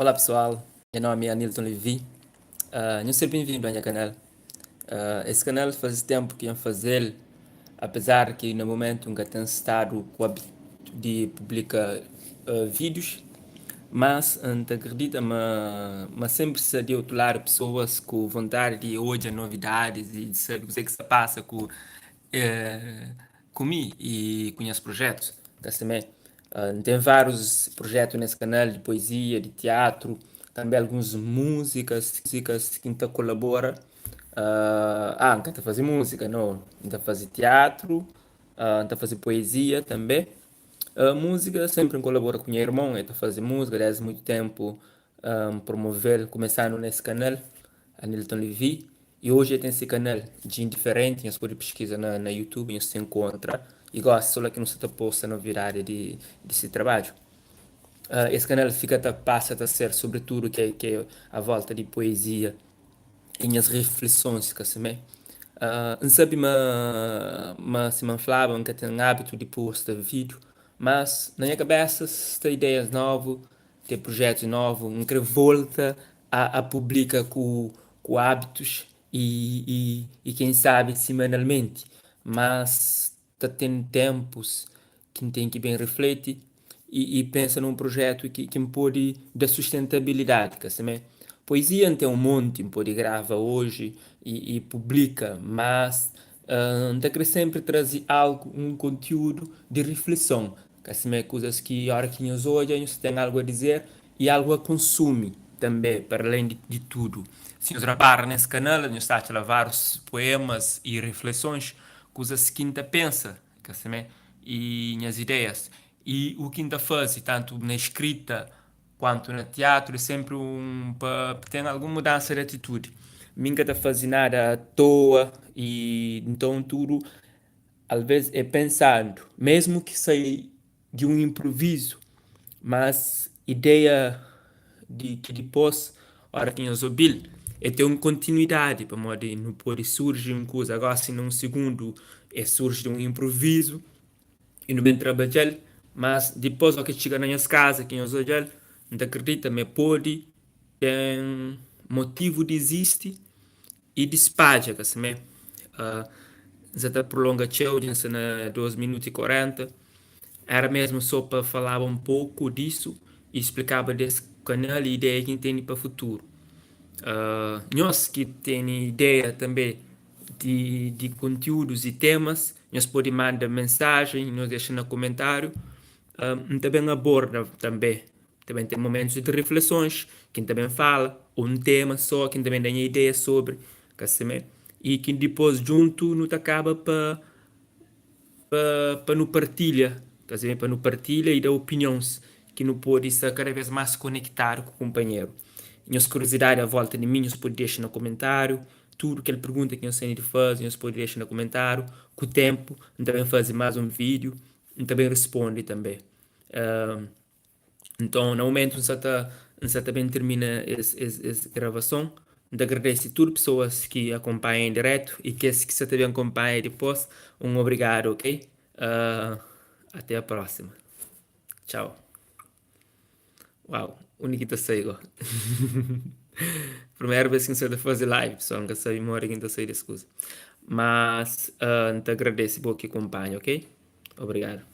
Olá pessoal, nha nome é Anilton Levy. Uh, nhos ser bem-vindo a nha canal. Uh, esse canal faz tempo que eu fazer, apesar que no momento nunca tenho estado com o hábito de publicar uh, vídeos, mas não acredita, mas, mas sempre se de outro lado pessoas com vontade de ouvir novidades e de saber o que é que se passa com eh, com mim e com os projetos. Também. Uh, tem vários projetos nesse canal de poesia, de teatro, também algumas músicas, músicas que a colabora. Uh, ah, não tá fazer música, não. Tá fazer teatro, uh, tá fazer poesia também. Uh, música sempre colabora com meu irmão, ele tá fazer música desde muito tempo, um, promover, começando nesse canal, Anilton Levy. E hoje tem esse canal de indiferente, você pode pesquisar na, na YouTube, você encontra. E gosta, só que não se está posta novidade de, desse trabalho. Uh, esse canal fica passa a ser sobretudo que, que é a volta de poesia e minhas reflexões que assim uh, não sabe mas mas se me falava que tem hábito de postar vídeo mas na minha cabeça está ideias novas tem projetos novos não quero volta a, a publicar com, com hábitos e, e, e quem sabe semanalmente mas tá tendo tempos que tem que bem refletir e, e pensa num projeto que, que pode dar sustentabilidade, que assim, Poesia tem um monte, pode grava hoje e, e publica, mas uh, tem que sempre trazer algo, um conteúdo de reflexão, que assim, coisas que a hora que nós olhamos tem algo a dizer e algo a consumir também, para além de, de tudo. Se nos repara nesse canal, nós está a vários poemas e reflexões, coisas que ainda pensa, que assim, e minhas ideias. E o que ainda faz, tanto na escrita quanto no teatro, é sempre um para ter alguma mudança de atitude. Nunca está fazendo nada à toa e então tudo às vezes é pensando, mesmo que saia de um improviso, mas ideia de que depois, hora que nós ouvir, é ter uma continuidade, para modo não pode surgir uma coisa agora assim num segundo é surge de um improviso e não bem trabalhar, mas depois ao que chega na minha casa, que nós olhar, não acredita, mas pode tem motivo de existir e de espalha, que assim, uh, já está prolonga tchau, na 2 minutos e 40. Era mesmo só para falar um pouco disso e explicava desse canal e ideia que tem para o futuro. Uh, nós que tem ideia também de, de conteúdos e temas, nós podemos mandar mensagem, nós deixa no comentário. Uh, também aborda também. Também tem momentos de reflexões, quem também fala, ou um tema só, quem também tem ideia sobre, que assim, e que depois junto não acaba para para no partilha, quer dizer, para no partilha e dar opiniões que não pode estar cada vez mais conectado com o companheiro. Minhas curiosidade à volta de mim, você pode deixar no comentário, tudo que ele pergunta que eu sei de fazer, você pode deixar no comentário. Com o tempo, também fazer mais um vídeo, também responde também. Uh, então, no momento, não está também termina essa gravação. Agradeço a todas as pessoas que acompanham em direto e que que você também acompanha depois. Um obrigado, ok? Uh, até a próxima. Tchau. Uau, o Nikita saiu. Primeira vez que você fazer live, pessoal, nunca sabe mora quem está saindo dessa coisa. Mas, uh, te agradeço por que acompanha, ok? Obrigado.